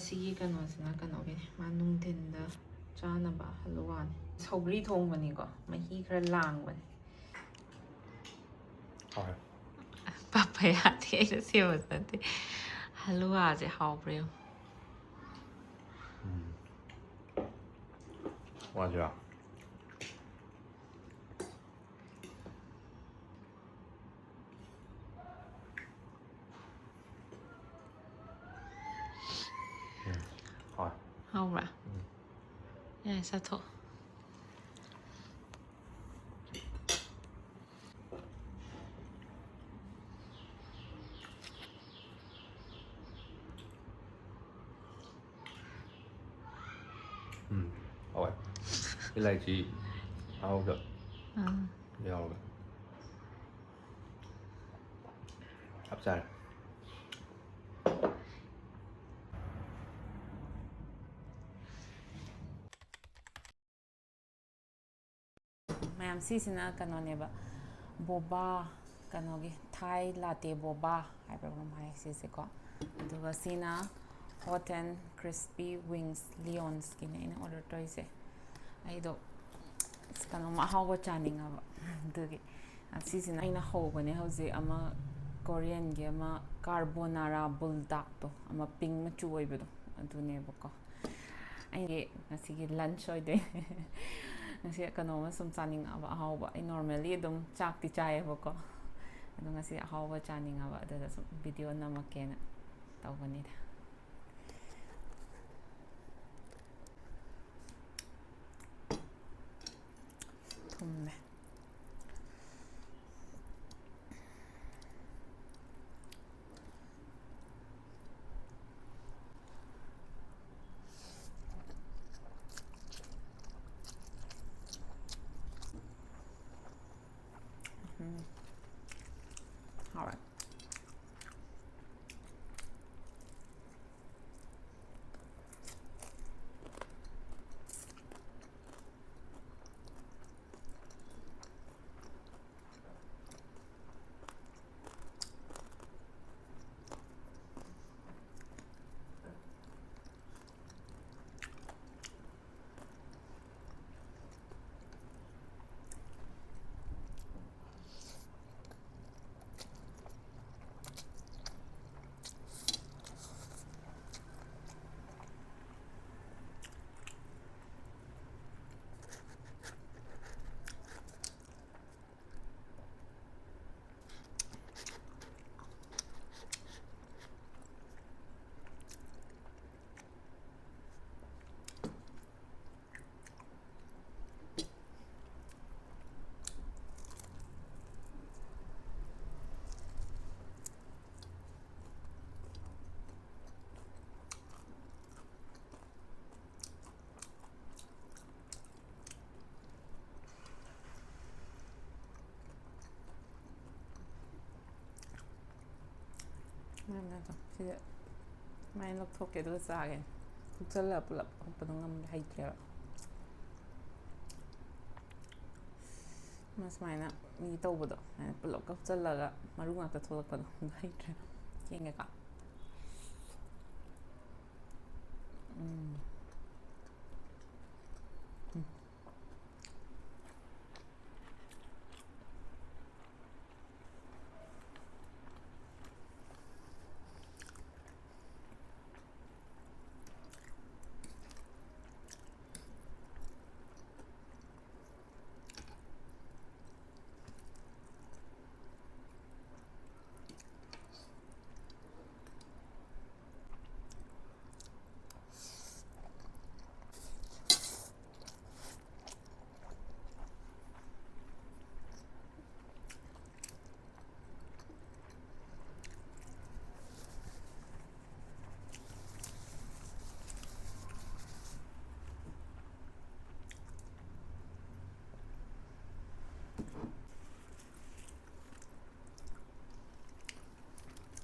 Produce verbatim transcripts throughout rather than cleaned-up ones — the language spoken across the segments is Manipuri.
ꯁꯤꯒꯤ ꯀꯩꯅꯣꯁꯤꯅ ꯀꯩꯅꯣꯒꯤꯅꯦ, ꯃꯥ ꯅꯨꯡꯊꯤꯟꯗ ꯆꯥꯅꯕ ꯍꯜꯂꯨꯋꯥꯅꯤ꯫ ꯁꯧꯒ꯭ꯔꯤ ꯊꯣꯡꯕꯅꯤꯀꯣ, ꯃꯍꯤ ꯈꯔ ꯂꯥꯡꯕꯅꯦ꯫ ꯍꯥꯎꯋꯦ꯫ ꯄꯥꯄꯌꯥꯗꯤ ꯑꯩꯅ ꯁꯦꯝꯕꯁꯨ ꯅꯠꯇꯦ꯫ ꯍꯜꯂꯨꯋꯥꯁꯦ ꯍꯥꯎꯕ꯭ꯔꯥ ꯌꯦꯡꯉꯨ꯫ ꯎꯝ꯫ ꯋꯥꯁꯤꯔꯥ? ꯎꯝ꯫ ꯍꯥꯎꯋꯦ꯫ ꯍꯥꯎꯕ꯭ꯔꯥ? ꯎꯝ꯫ ꯌꯥꯔꯦ, ꯆꯥꯊꯣꯛꯑꯣ꯫ ꯎꯝ, ꯍꯥꯎꯋꯦ꯫ ꯏꯂꯥꯏꯆꯤ ꯃꯍꯥꯎꯗ ꯑꯥ꯫ ꯌꯥꯎꯔꯒ꯫ ꯆꯞ ꯆꯥꯔꯦ꯫ ꯃꯌꯥꯝ, ꯁꯤꯁꯤꯅ ꯀꯩꯅꯣꯅꯦꯕ, ꯕꯣꯕꯥ, ꯀꯩꯅꯣꯒꯤ ꯊꯥꯏ ꯂꯥꯇꯦ ꯕꯣꯕꯥ ꯍꯥꯏꯕ꯭ꯔꯥ ꯀꯩꯅꯣꯝ ꯍꯥꯏ ꯁꯤꯁꯦꯀꯣ꯫ ꯑꯗꯨꯒ ꯁꯤꯅ Hot and Crispy Wings, Leon's ꯀꯤꯅꯦ ꯑꯩꯅ order ꯇꯧꯔꯤꯁꯦ꯫ ꯑꯩꯗꯣ ꯑꯁ, ꯀꯩꯅꯣꯝꯃ ꯑꯍꯥꯎꯕ ꯆꯥꯅꯤꯡꯉꯕ, ꯑꯗꯨꯒꯤ ꯁꯤꯁꯤꯅ ꯑꯩꯅ ꯍꯧꯕꯅꯦ ꯍꯧꯖꯤꯛ꯫ ꯑꯃ Korean ꯒꯤ ꯑꯃ carbonara buldak ꯇꯣ, ꯑꯃ pink ꯃꯆꯨ ꯑꯣꯏꯕꯗꯣ, ꯑꯗꯨꯅꯦꯕꯀꯣ꯫ ꯑꯩꯒꯤ ꯉꯁꯤꯒꯤ lunch ꯑꯣꯏꯗꯣꯏꯅꯦ꯫ ꯉꯁꯤ ꯀꯩꯅꯣꯝꯃ ꯁꯨꯝ ꯆꯥꯅꯤꯡꯉꯛꯑꯕ ꯑꯍꯥꯎꯕ꯫ ꯑꯩ normally ꯑꯗꯨꯝ ꯆꯥꯛꯇꯤ ꯆꯥꯏꯌꯦꯕꯀꯣ, ꯑꯗꯣ ꯉꯁꯤ ꯑꯍꯥꯎꯕ ꯆꯥꯅꯤꯡꯉꯕ, ꯑꯗꯨꯗ ꯁꯨꯝ video ꯅꯝꯃꯛꯀꯦꯅ ꯇꯧꯕꯅꯤꯗ꯫ ꯊꯨꯝꯃꯦ꯫ ꯎꯝ꯫ ꯍꯥꯎꯔꯦ꯫ ꯃꯥꯏ ꯃꯅꯥꯛꯇꯣ ꯁꯤꯗ ꯁꯨꯃꯥꯏꯅ ꯂꯧꯊꯣꯛꯀꯦ, ꯑꯗꯨꯒ ꯆꯥꯒꯦ꯫ ꯈꯨꯛꯆꯜꯂꯒ ꯄꯨꯂꯞ ꯍꯨꯞꯄꯗꯣ ꯉꯝꯗꯦ, ꯍꯩꯇ꯭ꯔꯦꯕ꯫ ꯃꯥ ꯁꯨꯃꯥꯏꯅ ꯃꯤ ꯇꯧꯕꯗꯣ, ꯁꯨꯃꯥꯏꯅ ꯄꯨꯂꯞꯀ ꯍꯨꯞꯆꯜꯂꯒ ꯃꯔꯨ ꯉꯥꯛꯇ ꯊꯣꯛꯂꯛꯄꯗꯣ, ꯑꯗꯨ ꯍꯩꯇ꯭ꯔꯦ꯫ ꯌꯦꯡꯒꯦꯀꯣ꯫ ꯎꯝ꯫ ꯎꯝ꯫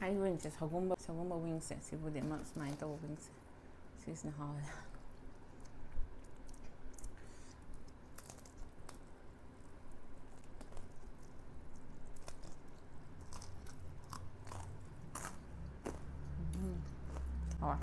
ꯑꯩ ꯋꯤꯡꯁꯦ ꯁꯒꯨꯝꯕ, ꯁꯒꯨꯝꯕ ꯋꯤꯡꯁꯦ, ꯁꯤꯕꯨꯗꯤ ꯑꯃ ꯁꯨꯃꯥꯏꯅ ꯇꯧꯕ ꯋꯤꯡꯁꯦ, ꯁꯤꯁꯤꯅ ꯍꯥꯎꯋꯦ꯫ ꯎꯝ, ꯍꯥꯎꯋꯦ꯫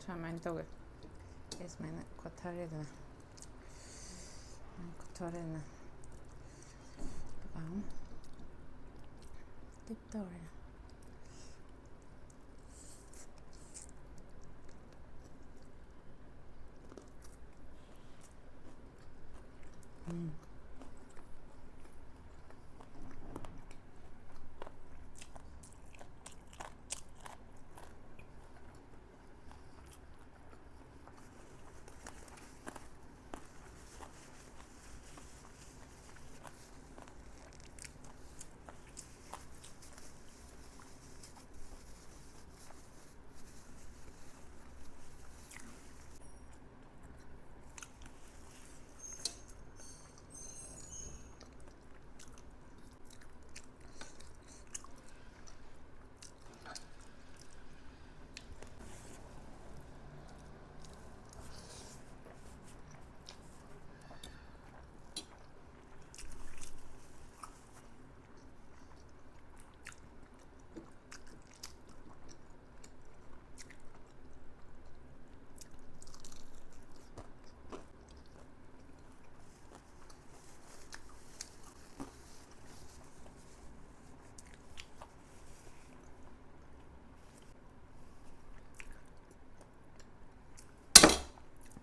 ꯁꯨꯃꯥꯏꯅ ꯇꯧꯋꯦ꯫ ꯑꯩ ꯁꯨꯃꯥꯏꯅ ꯀꯣꯠꯊꯔꯦꯗꯅ, ꯁꯨꯃꯥꯏꯅ ꯀꯣꯠꯊꯔꯦꯗꯅ, ꯑꯗꯨꯒ ꯇꯤꯞ ꯇꯧꯔꯦ꯫ ꯎꯝ꯫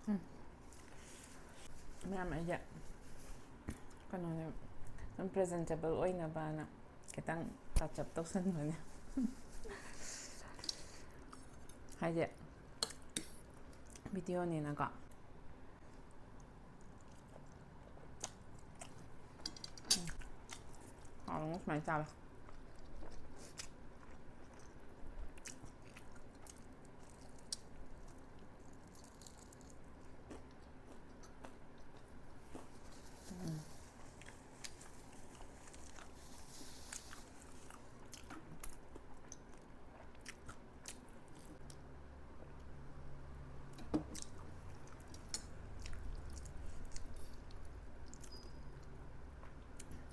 ꯎꯝ꯫ ꯃꯌꯥꯝ, ꯑꯩꯁꯦ ꯀꯩꯅꯣꯅꯦ, ꯑꯗꯨꯝ presentable ꯑꯣꯏꯅꯕꯅ ꯈꯤꯇꯪ touch up ꯇꯧꯁꯟꯕꯅꯦ꯫ ꯍꯥꯏꯗꯤ videoꯅꯤꯅꯀꯣ꯫ ꯎꯝ꯫ ꯍꯥꯎꯔꯦ ꯁꯨꯃꯥꯏꯅ ꯆꯥꯕ꯫ ꯎꯝ꯫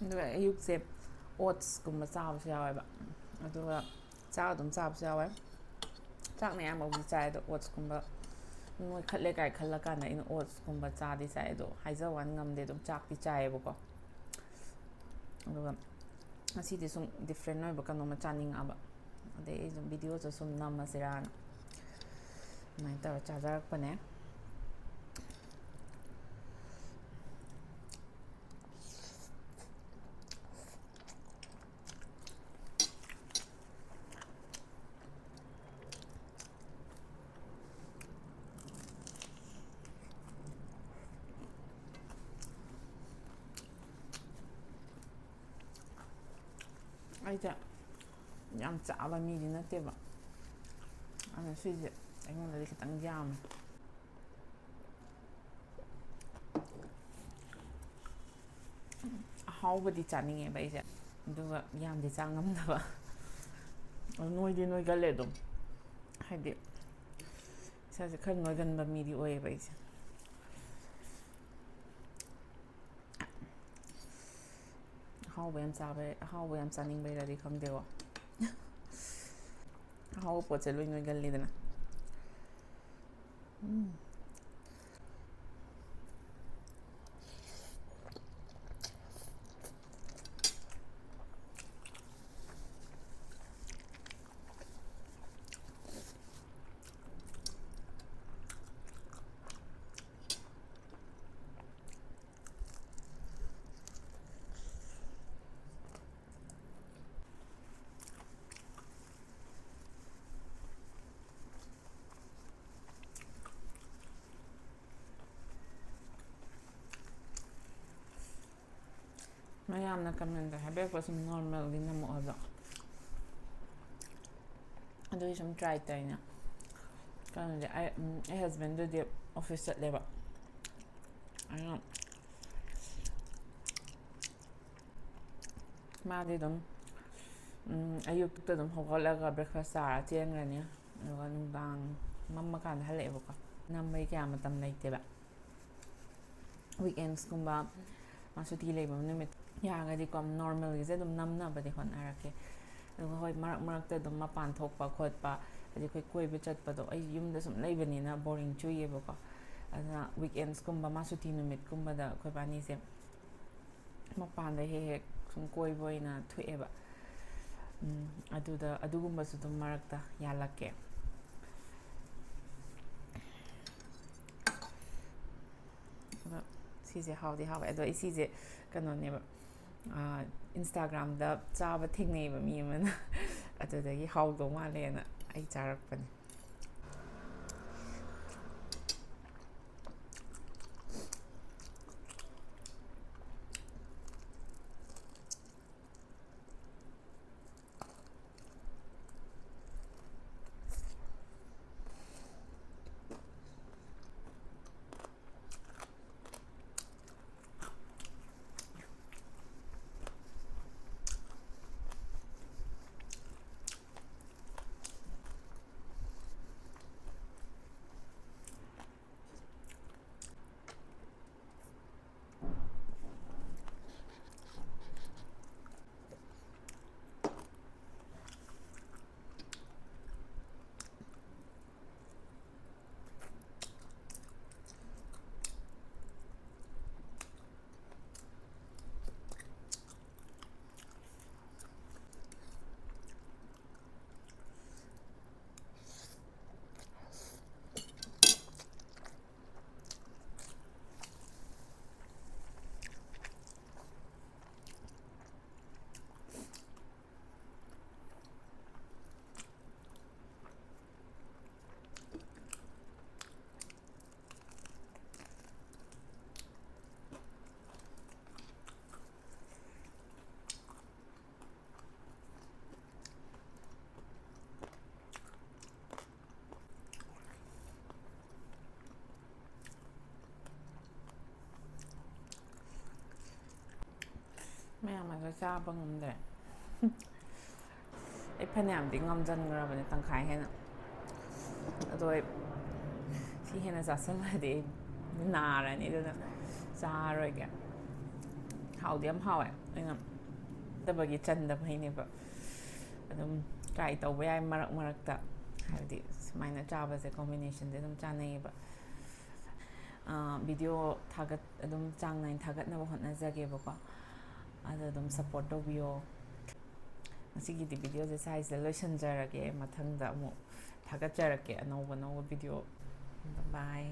ꯑꯗꯨꯒ ꯑꯌꯨꯛꯁꯦ oatsꯀꯨꯝꯕ ꯆꯥꯕꯁꯨ ꯌꯥꯎꯋꯦꯕ꯫ ꯑꯗꯨꯒ ꯆꯥꯛ ꯑꯗꯨꯝ ꯆꯥꯕꯁꯨ ꯌꯥꯎꯋꯦ꯫ ꯆꯥꯛꯅ ꯑꯌꯥꯝꯕꯕꯨꯗꯤ ꯆꯥꯏ, ꯑꯗꯣ oatsꯀꯨꯝꯕ ꯅꯣꯏꯈꯠꯂꯦ ꯀꯥꯏ ꯈꯜꯂꯀꯥꯟꯗ ꯑꯩꯅ oatsꯀꯨꯝꯕ ꯆꯥꯗꯤ ꯆꯥꯏ, ꯑꯗꯣ ꯍꯥꯏꯖ ꯋꯥꯅꯤ ꯉꯝꯗꯦ, ꯑꯗꯨꯝ ꯆꯥꯛꯇꯤ ꯆꯥꯏꯌꯦꯕꯀꯣ꯫ ꯑꯗꯨꯒ ꯉꯁꯤꯗꯤ ꯁꯨꯝ different ꯑꯣꯏꯕ ꯀꯩꯅꯣꯝꯃ ꯆꯥꯅꯤꯡꯉꯛꯑꯕ, ꯑꯗꯩ ꯑꯩ ꯁꯨꯝ videoꯁꯨ ꯁꯨꯝ ꯅꯝꯃꯁꯤꯔꯥꯅ ꯑꯗꯨꯃꯥꯏꯅ ꯇꯧꯔ ꯆꯥꯖꯔꯛꯄꯅꯦ꯫ ꯑꯩꯁꯦ ꯌꯥꯝ ꯆꯥꯕ ꯃꯤꯗꯤ ꯅꯠꯇꯦꯕ, ꯑꯗꯨꯅ ꯁꯤꯁꯦ ꯑꯩꯉꯣꯟꯗꯗꯤ ꯈꯤꯇꯪ ꯌꯥꯝꯃꯦ꯫ ꯑꯍꯥꯎꯕꯗꯤ ꯆꯥꯅꯤꯡꯉꯦꯕ ꯑꯩꯁꯦ, ꯑꯗꯨꯒ ꯌꯥꯝꯗꯤ ꯆꯥ ꯉꯝꯗꯕ꯫ ꯑꯗꯨ ꯅꯣꯏꯗꯤ ꯅꯣꯏꯒꯜꯂꯦ ꯑꯗꯨꯝ, ꯍꯥꯏꯗꯤ ꯏꯁꯥꯁꯦ ꯈꯔ ꯅꯣꯏꯒꯟꯕ ꯃꯤꯗꯤ ꯑꯣꯏꯌꯦꯕ ꯑꯩꯁꯦ꯫ ꯑꯍꯥꯎꯕ ꯌꯥꯝ ꯆꯥꯕ, ꯑꯍꯥꯎꯕ ꯌꯥꯝ ꯆꯥꯅꯤꯡꯕꯩꯔꯗꯤ ꯈꯪꯗꯦꯀꯣ꯫ ꯑꯍꯥꯎꯕ ꯄꯣꯠꯁꯦ ꯂꯣꯏ ꯅꯣꯏꯒꯜꯂꯤꯗꯅ꯫ ꯎꯝ꯫ ꯃꯌꯥꯝꯅ ꯀꯃꯦꯟꯗ ꯍꯥꯏꯕꯤꯔꯛꯄ ꯁꯨꯝ ꯅꯣꯔꯃꯦꯜꯗꯤ ꯅꯝꯃꯛꯑꯣ ꯍꯥꯏꯕ, ꯑꯗꯨꯒꯤ ꯁꯨꯝ ꯇ꯭ꯔꯥꯏ ꯇꯧꯔꯤꯅꯦ꯫ ꯀꯩꯅꯣꯗꯤ ꯑꯩ, ꯎꯝ, ꯑꯩ ꯍꯁꯕꯦꯟꯗꯨꯗꯤ ꯑꯣꯐꯤꯁ ꯆꯠꯂꯦꯕ, ꯑꯗꯨꯅ ꯃꯥꯗꯤ ꯑꯗꯨꯝ, ꯎꯝ, ꯑꯌꯨꯛꯇ ꯑꯗꯨꯝ ꯍꯧꯒꯠꯂꯒ ꯕ꯭ꯔꯦꯛꯐꯥꯁ ꯆꯥꯔ ꯆꯦꯟꯈ꯭ꯔꯅꯤ, ꯑꯗꯨꯒ ꯅꯨꯡꯗꯥꯡ ꯃꯝꯃꯀꯥꯟꯗ ꯍꯜꯂꯛꯑꯦꯕꯀꯣ꯫ ꯅꯝꯕꯒꯤ ꯀꯌꯥ ꯃꯇꯝ ꯂꯩꯇꯦꯕ꯫ ꯋꯤꯛꯑꯦꯟꯁꯀꯨꯝꯕ, ꯃꯥ ꯁꯨꯇꯤ ꯂꯩꯕ ꯅꯨꯃꯤꯠ ꯌꯥꯔꯒꯗꯤꯀꯣ, ꯅꯣꯔꯃꯦꯜꯒꯤꯁꯦ ꯑꯗꯨꯝ ꯅꯝꯅꯕꯗꯤ ꯍꯣꯠꯅꯔꯛꯀꯦ꯫ ꯑꯗꯨꯒ ꯍꯣꯏ, ꯃꯔꯛ ꯃꯔꯛꯇ ꯑꯗꯨꯝ ꯃꯄꯥꯟ ꯊꯣꯛꯄ ꯈꯣꯠꯄ, ꯍꯥꯏꯗꯤ ꯑꯩꯈꯣꯏ ꯀꯣꯏꯕ ꯆꯠꯄꯗꯣ, ꯑꯩ ꯌꯨꯝꯗ ꯁꯨꯝ ꯂꯩꯕꯅꯤꯅ ꯕꯣꯔꯤꯡ ꯆꯨꯏꯌꯦꯕꯀꯣ꯫ ꯑꯗꯨꯅ ꯋꯤꯛꯑꯦꯟꯁꯀꯨꯝꯕ, ꯃꯥ ꯁꯨꯇꯤ ꯅꯨꯃꯤꯠꯀꯨꯝꯕꯗ ꯑꯩꯈꯣꯏꯕꯥꯅꯤꯁꯦ ꯃꯄꯥꯟꯗ ꯍꯦꯛ ꯍꯦꯛ ꯁꯨꯝ ꯀꯣꯏꯕ ꯑꯣꯏꯅ ꯊꯣꯛꯑꯦꯕ꯫ ꯎꯝ, ꯑꯗꯨꯗ, ꯑꯗꯨꯒꯨꯝꯕꯁꯨ ꯑꯗꯨꯝ ꯃꯔꯛꯇ ꯌꯥꯜꯂꯛꯀꯦ꯫ ꯑꯗꯣ ꯁꯤꯁꯦ ꯍꯥꯎꯗꯤ ꯍꯥꯎꯋꯦ꯫ ꯑꯗꯣ ꯑꯩ ꯁꯤꯁꯦ ꯀꯩꯅꯣꯅꯦꯕ, ꯑꯥ, ꯏꯟꯁꯇꯥꯒ꯭ꯔꯥꯝꯗ ꯆꯥꯕ ꯊꯦꯡꯅꯩꯌꯦꯕ ꯃꯤ ꯑꯃꯅ꯫ ꯑꯗꯨꯗꯒꯤ ꯍꯥꯎꯗꯧ ꯃꯥꯜꯂꯦꯅ ꯑꯩ ꯆꯥꯔꯛꯄꯅꯦ꯫ ꯆꯥꯕ ꯉꯝꯗ꯭ꯔꯦ꯫ ꯑꯩ ꯐꯅꯌꯥꯝꯗꯤ ꯉꯝꯖꯟꯈ꯭ꯔꯕꯅꯦ, ꯇꯪꯈꯥꯏ ꯍꯦꯟꯅ꯫ ꯑꯗꯣ ꯑꯩ ꯁꯤ ꯍꯦꯟꯅ ꯆꯥꯁꯤꯜꯂꯗꯤ ꯑꯩ ꯅꯥꯔꯅꯤ, ꯑꯗꯨꯅ ꯆꯥꯔꯣꯏꯒꯦ꯫ ꯍꯥꯎꯗꯤ ꯌꯥꯝ ꯍꯥꯎꯋꯦ, ꯑꯩꯅ ꯐꯠꯇꯕꯒꯤ ꯆꯟꯗꯕꯩꯅꯦꯕ꯫ ꯑꯗꯨꯝ ꯇ꯭ꯔꯥꯏ ꯇꯧꯕ ꯌꯥꯏ ꯃꯔꯛ ꯃꯔꯛꯇ, ꯍꯥꯏꯕꯗꯤ ꯁꯨꯃꯥꯏꯅ ꯆꯥꯕꯁꯦ ꯀꯣꯝꯕꯤꯅꯦꯁꯟꯗꯤ ꯑꯗꯨꯝ ꯆꯥꯅꯩꯌꯦꯕ꯫ ꯚꯤꯗꯤꯑꯣ ꯊꯥꯒꯠ ꯑꯗꯨꯝ ꯆꯥꯡ ꯅꯥꯏꯅ ꯊꯥꯒꯠꯅꯕ ꯍꯣꯠꯅꯖꯒꯦꯕꯀꯣ꯫ ꯑꯗꯣ ꯑꯗꯨꯝ ꯁꯞꯄꯣꯔꯠ ꯇꯧꯕꯤꯌꯣ꯫ ꯉꯁꯤꯒꯤꯗꯤ ꯚꯤꯗꯤꯑꯣꯁꯦ ꯁ꯭ꯋꯥꯏꯁꯤꯗ ꯂꯣꯏꯁꯤꯟꯖꯔꯒꯦ꯫ ꯃꯊꯪꯗ ꯑꯃꯨꯛ ꯊꯥꯒꯠꯆꯔꯛꯀꯦ ꯑꯅꯧꯕ ꯑꯅꯧꯕ ꯚꯤꯗꯤꯑꯣ꯫ Bye bye꯫